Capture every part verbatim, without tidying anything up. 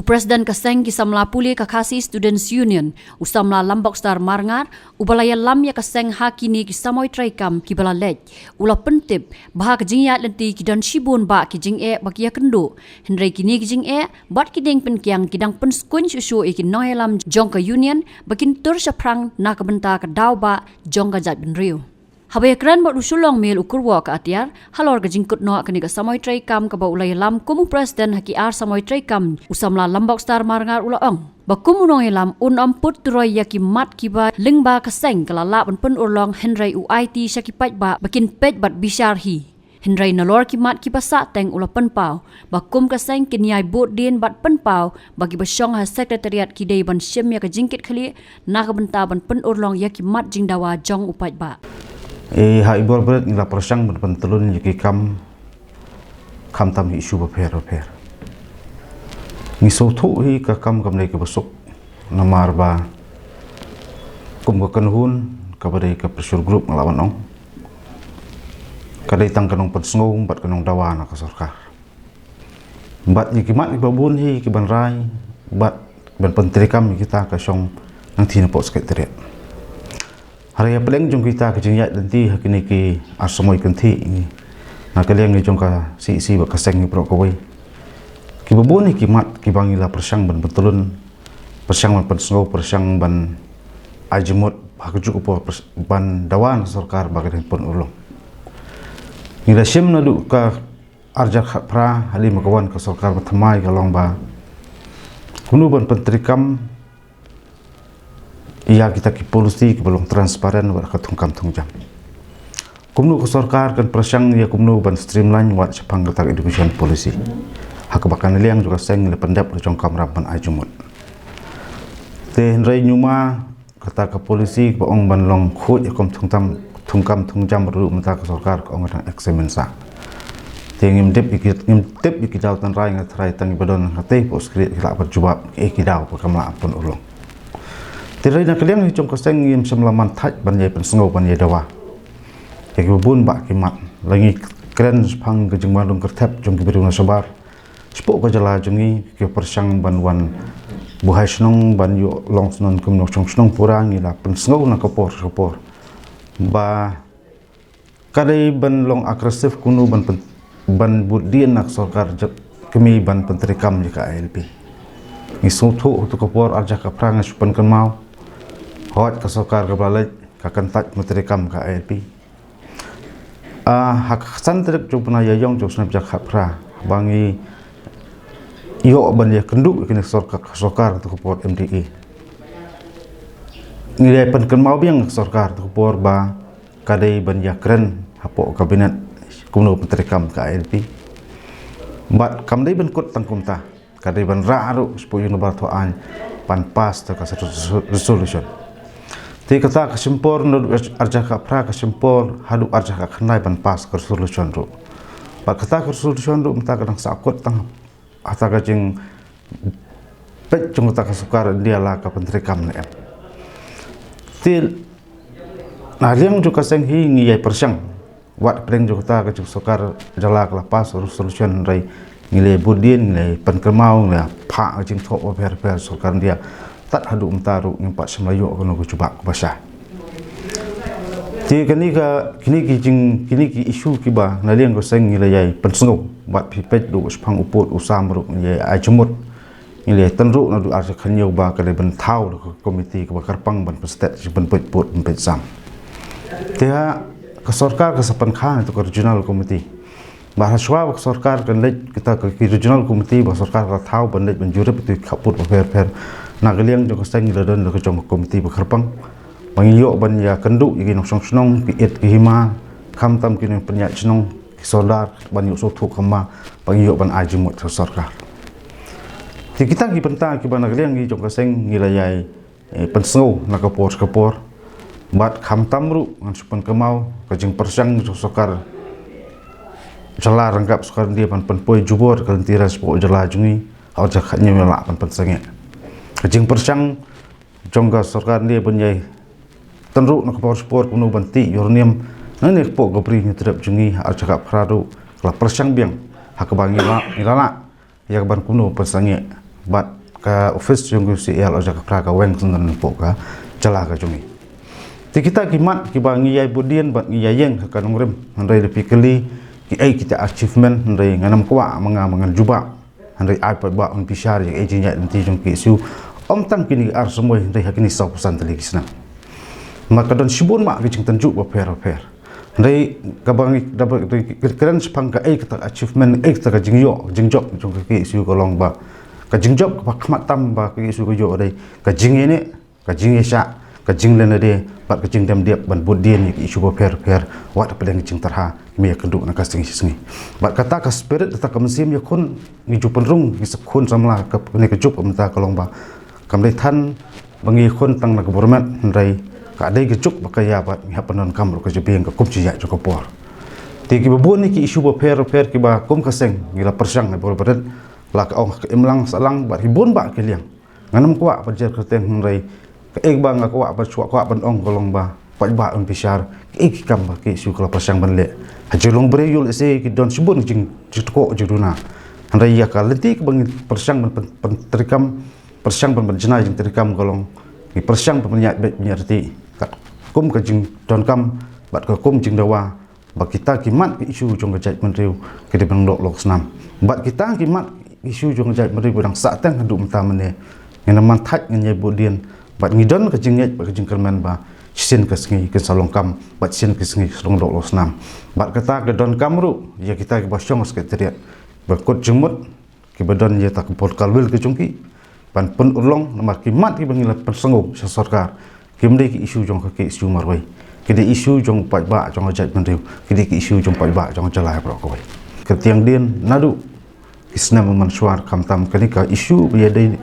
President ka seng ki samla pule ka Khasi Students Union, u samla Lambokstar Marngar, uba la ïalam ïa ka seng ha kine ki samoi treikam kiba la leit, u la pyntip ba ha ka jingïaid lynti ki don shibun bah ki jingeh ba ki ïakynduh. Hynrei kine ki jingeh bad ki dieng pynkiang ki dang pynskhem shuh shuh ïa ki nongïalam jong ka union ba kin tur shaphrang na ka bynta ka daw bah jong ka jaitbynriew. Haba ïakren bad u Shillong Mail u Kyrwoh Katiar halor ka jingkut noh kane ka samoi treikam kaba u la ïalam kum u president ha ki ar samoi treikam, u samla Lambokstar Marngar u la ong ba kum u nongïalam un ym put turoi ïa ki mat kiba lyngba ka seng ka la lah ban pynurlong, hynrei u aiti sha ki paidbah ba kin peit bad bishar hi. Hynrei nalor ki mat kiba sahteng u la pynpaw ba kum ka seng kin ïai bud dien bad pynpaw ba kiba shong ha secretariat ki dei ban shim ïa ka jingkitkhlieh na ka bynta ban pynurlong ïa ki mat jingdawa jong u paidbah. E, ha i bor bret ngi la pyrshang ban pyntlun ïa ki kam khamtam hi issue bapher bapher. Ngi sngewthuh hi ka kam kam dei kaba suk namar ba kum ka kynhun kaba dei ka pressure group nga la wan ong, ka dei tang ka nongpynsngew bad ka nongdawa na ka sorkar. Bad ïa ki mat kiba bun hi ki ban rai bad ban pyntreikam ïa kita ka shong nangtei napoh secretariat. Hynrei hapdeng jong kita ka jingïaid lynti ha kine ki ar samoi kynthih ngi, na ka liang ngi jong ka C E C bad ka seng ngi baroh kawei, kiba bun hi ki mat kiba ngi la pyrshang ban pyntlun, pyrshang ban pynsngew, pyrshang ban ai jingmut ha kajuh ka por, pyrs-, ban dawa na sorkar ba ka dei ban pynurlong. Ngi la shim naduh ka arhajar khatphra hadien ba ka wan ka sorkar ba thymmai ka long ba kumno ban pyntreikam ïa kita ki policy kiba long transparent wat ka thungkam thungjam. Kumno ka sorkar kan pyrshang ïa kumno ban streamline wat shaphang kata ka education policy. Ha kaba ka na liang jong ka seng la pyndep la jong kamram ban ai jingmut. Te hynrei ñiuma kata ka policy ba ong ban long khuid ïa kum thungtam, thungkam thungjam ruh mynta ka sorkar ka ong ka dang examine sah. Te ngim tip ïa ki, ngim tip ïa ki daw tynrai, nga tharai tang ïa ba don katei hapoh script ki lah ban jubab ïa ki daw ba kam lah pynurlong. Te hynrei na ka liang hi jong ka seng ngim shym la man thait ban ïai pynsngew ban ïai dawa ïa kiba bun bah ki mat. La ngi kren shaphang ka jingwan lum kyrthep jong ki briew na shabar shapoh ka jylla jong ngi, ki pyrshang ban wan buhai shnong ban ïoh long shnong kum nongshong shnong pura, ngi la pynsngew na ka por sha ka por ba ka dei ban long aggressive kumno ban pyn-, ban bud dien na ka sorkar jong ka kmie ban pyntreikam ïa ka I L P. Ngi sngewthuh hato ka por arhajar khatphra nga shu pynkynmaw, hooid ka sorkar kaba la leit ka kyntait ban treikam ka I L P. Ah, ha ka san tarik jong u bnai Ïaïong jong u snem arhajar khatphra ba ngi ïoh ban ïakynduh ïa kane ka sorkar, ka sorkar ha kato ka por M D A. Ngi la pynkynmaw biang ka sorkar ha kato ka por ba ka dei ban ïakren hapoh kabinet kumno ban treikam ka I L P. Bad kam dei ban kut tang kumta, ka dei ban rah ruh shapoh ïa u nongbar thaw aiñ ban pass da ka resolution. Te kata ka shim por naduh arhajar khatphra ka shim por haduh arhajar khatkhyndai ban pass ka resolution ruh. Bad kata ka resolution ruh mynta ka dang sahkut tang ha kata ka jingpeit jong kata ka sorkar India la ka pyntreikam ne em. Te na liang jong ka seng hi ngi ïai pyrshang wat pdeng jong kata ka jingsorkar jylla ka la pass resolution, hynrei ngi la bud dien, ngi la pynkynmaw, ngi la phah ka jingthoh bapher bapher sorkar India. Tad haduh mynta ruh ngim pat shym la ïoh kano ka jubab kaba shai. Te kane ka, kine ki jing, kine ki issue kiba na liang ka seng ngi la ïai pynsngew bad phi peit ruh shaphang u pud u sam ruh ngi la ïai ai jingmut. Ngi la ïai tynruh naduh arhajar khathynñiew ba ka dei ban thaw da ka komiti kaba kyrpang ban pynstet, ban peit pud, ban peit sam. Te ha ka sorkar ka sa pynkha ïa kato ka regional committee. Ba ha shuwa ba ka sorkar kan leit kata ka, ki regional committee ba ka sorkar ka thaw ban leit ban jurip ïa ki khappud bapher bapher, na ka liang jong ka seng ngi la don la ka jong ka komiti ba kyrpang ba ngin ïoh ban ïakynduh ïa ki nongshong shnong, ki ïit ki hima, khamtam ki nongpynïaid shnong, ki sordar, ban ïoh sngewthuh kumba ba ngin ïoh ban ai jingmut sha ka sorkar. Te kita ki bynta kiba na ka liang ngi jong ka seng ngi la ïai, eh, pynsngew na ka por sha ka por. Bad khamtam ruh ngan shu pynkynmaw ka jingpyrshang jong ka sorkar jylla ryngkat sorkar India ban pynpoi jubor ka lynti ras shapoh jylla jong ngi, ha ka jaka ngi lah ban pynsangeh. Ka jingpyrshang jong ka sorkar India ban ïai tynruh na ka por sha ka por kumno ban tih uranium nangne hapoh ka Bri Hynñiewtrep jong ngi ha arhajar khatphra ruh ka la pyrshang biang ha kaba ngi la, ngi la lah ïa ka ban kumno pynsangeh. bad ka office jong ka U C L, o ja ka phra ka weng sendon po ka jylla ka jong ngi. Te kita ki mat kiba ngi ïai bud dien bad ngi ïai ïeng ha ka nongrim, hynrei da phi kylli ki ei kita achievement, hynrei ngan ym kwah ma nga ma ngan jubab, hynrei ai pat ba un bishar ïa ka ei jingïaid lynti jong ki issue. Ym tang kine ki ar samoi, hynrei ha kine saw phew san tylli ki snem. Ma ka don shibun ma ki jingtynjuh bapher bapher. Hynrei kaba ngi, kaba ngi kren shaphang ka ei kata achievement, ei kata ka jingïoh jingjop jong ka K S U ka long ba ka jingjop kaba khmat tam ba ka K S U ka ïoh dei ka jingïaineh, ka jingïaishah, ka jingleh nadie bad ka jingdem dep ban bud dien ïa ki issue bapher bapher, wat hapdeng ka jingtyrha kiba ïakynduh na ka sngi sha sngi. Bad kata ka spirit, kata ka mynsiem ïakhun ngi ju pynrung ki khun samla ha kane ka juk mynta ka long ba kam dei than ba ngi ïakhun tang na ka bor met, hynrei ka dei ka juk ba ka ïa bad ngi hap pyndonkam ruh ka jabieng ka kum jingïaid jong ka por. Te kiba bun ne ki issue bapher bapher kiba kum ka seng ngi la pyrshang ha bor barit, la ka ong ka imlang sahlang bad hi bun ba ki liang. Ngan ym kwah ban jer kyrteng, hynrei ka ei ba nga kwah ban shuwa kwah ban ong ka long ba paidbah un bishar ka ei ki kam ba ka K S U ka la pyrshang ban leh. Ha jinglong briew ïoh lehse ki don shibun jing jingtkoh jingduna, hynrei ïa ka lynti kaba ngi pyrshang ban pyn- pyntreikam, pyrshang ban pynjanai jingtreikam ka long ngi pyrshang ban pynïaid beit pynïaid riti katkum ka jingdonkam bad katkum jingdawa ba kita ki mat ki issue jong ka jaitbynriew ki dei ban long lok snam. Bad kita ki mat ki issue jong ka jaitbynriew ba dang sah teng haduh mynta mynne, ngin ym man thait, ngin ïai bud dien bad ngi don ka jingngeit bad ka jingkyrmen ba shisien ka sngi kin sa long kam bad shisien ka sngi kin sa long lok lok snam. Bad kata ka donkam ruh ïa kita kiba shong ha Secretariat ba kut jingmut kiba don ïa ta ka por kalwil ka jong ki ban pynurlong, namar ki mat kiba ngi la pynsngew sha sorkar kim dei ki issue jong ka K S U marwei, ki dei issue jong paidbah jong ka jaitbynriew, ki dei ki issue jong paidbah jong ka jylla baroh kawei. Ka tiang dien naduh ki snem mynshuwa, khamtam kane ka issue ba ïadei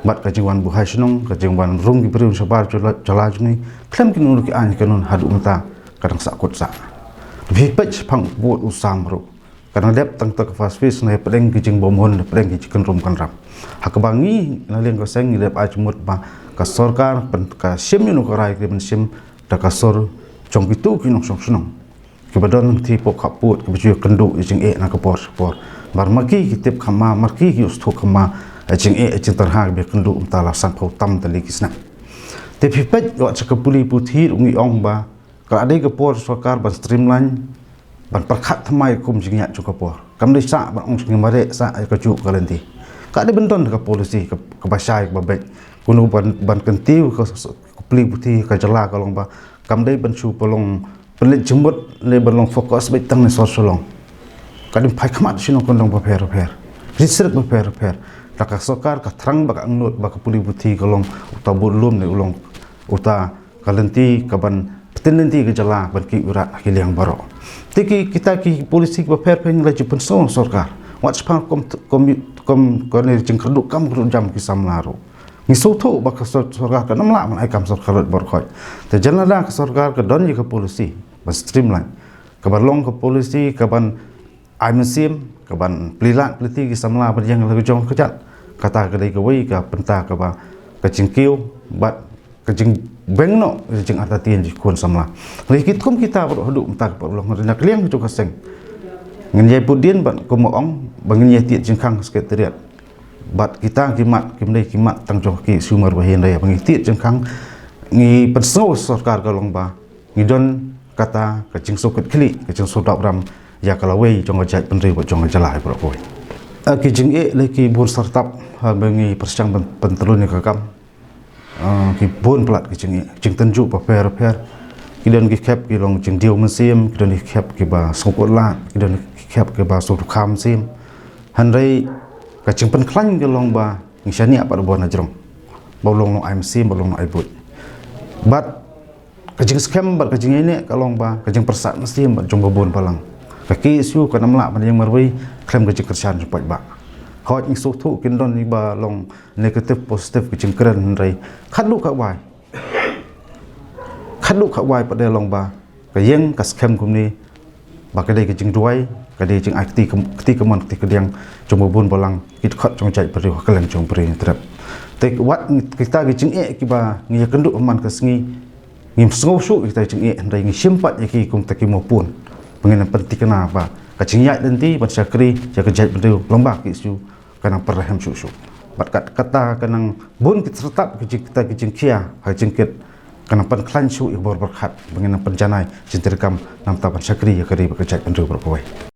bad ka jingwan buhai shnong, ka jingwan rung ki briew shabar jylla jong ngi, khlem ki nongrim ki aiñ ki kainun, haduh mynta ka dang sah kut sah. Phi peit shaphang u vote u sam ruh ka dang dep tang ta ka first phase na hapdeng ki jingbymhun, hapdeng ki jingkynrum kynram. Ha kaba ngi na liang ka seng ngi dep ai jingmut ba ka sorkar pyn- ka shim ïa u ka rai ka ban shim da ka sur jong kito ki nongshong shnong kiba don lynti pop khappud, kiba ju ïakynduh ïa jingeh na ka por sha por. Mar ma ki ki tip kham ma, mar ki ki ïohsngew kham ma ïa jingeh ïa jingtyrha kiba ïakynduh mynta la sanphew tam tylli ki snem. Te phi peit wat sha ka pule puthi ruh ngi ong ba ka la dei ka por sorkar ban streamline, ban pyrkhat thymmai kum jingïaid jong ka por. Kam dei sah ban ong jingmareh sah ïa kajuh ka lynti. Ka dei ban don ka policy ka, kaba shai kaba beit. Kumno ban, ban kyntiew ka, ka pule puthi ka jylla ka long ba kam dei ban shu pynlong pynleit jingmut ne ban long focus beit tang ne sor Shillong. Ka dei phai khmat shnong kyndong bapher bapher, district bapher bapher. Da ka sorkar ka thrang ba ka angnud ba ka pule puthi ka long uta bud lum ne u long uta ka lynti kaban pyntin lynti ka jylla ban ki urat ha ki liang baroh. Te ki kita ki policy kiba pher pher ngi la ju pynsngew sorkar. Wat shaphang kum, kum, kum kane jingkyrduh kam kyrduh jam ki samla ruh ngi sngewthuh ba ka sor- sorkar kan ym lah ban ai kam sorkar lut baroh khoit. Te jan lada ka sorkar ka don ïa ka policy ban streamline, kaban long ka policy kaban ai mynsiem, kaban plie lad plie ti ki samla ban ïeng la ka jong ka jait. Kata ka dei kawei ka bynta kaba ka jingkiew bad ka jingbeng noh ka jingartatien jong ki khun samla. Hynrei kitkum kita baroh haduh mynta ka por long hynrei na ka liang ka jong ka seng ngin ïai bud dien bad kumba ong ba ngin ïai tied jingkhang Secretariat. Bad kita ki mat kim dei ki mat tang jong ka KSU marwei, hynrei ba ngi tied jingkhang, ngi pynsngew sorkar ka long ba ngi don kata ka jingsngewkitkhlieh, ka jingsngewdap ram ïa ka lawei jong ka jaitbynriew bad jong ka jylla baroh kawei. Ah, ki jingeh lei ki bun sartap, ha, ba ngi pyrshang ban pyntlun ïa ka kam. Ah, ki bun palat ki jingeh, jingtynjuh bapher bapher. Ki don ki khep ki long jingdiaw mynsiem, ki don ki khep kiba sngewkut lad, ki don ki khep kiba sngewdukha mynsiem. Hynrei ka jingpynkhlaiñ ka long ba ngi shaniah pat bun na jrong, ba long nong ai mynsiem, ba long nong ai buit. Bad ka jingskhem bad ka jingïaineh ka long ba ka jingpyrsad mynsiem bad jong ba bun balang. Ka KSU kan ym lah ban ïeng marwei khlem ka jingkyrshan jong paidbah. Hooid, ngi sngewthuh kin don kiba long negative positive ka jingkren, hynrei khadduh kawei, khadduh kawei pat de long ba ka ïeng ka skhem kumne ba ka dei ka jingduwai, ka dei jingai kti kam-, kti kamon kti kadiang jong ba bun balang, ki dkhot jong jaitbynriew ha kylleng jong briew ngi trep. Te wat kita ki jingeh kiba ngi ïakynduh man ka sngi, ngim sngew shuh kita ki jingeh, hynrei ngi shim pat ïa ki kum kita ki mawpun ba ngin pynthikna ba ka jingïaid lynti ban shakri ïa ka jaitbynriew lyngba ka KSU ka nang pyrrhem shuh shuh. Bad kat kata ka nang bun ki tyrtap ki jing kita ki jingkhia ha jingkit ka nang pynkhlaiñ shuh ïa ka bor pyrkhat ba ngin nang pynjanai jingtreikam namar ban shakri ïa ka ri bad ka jaitbynriew baroh kawei.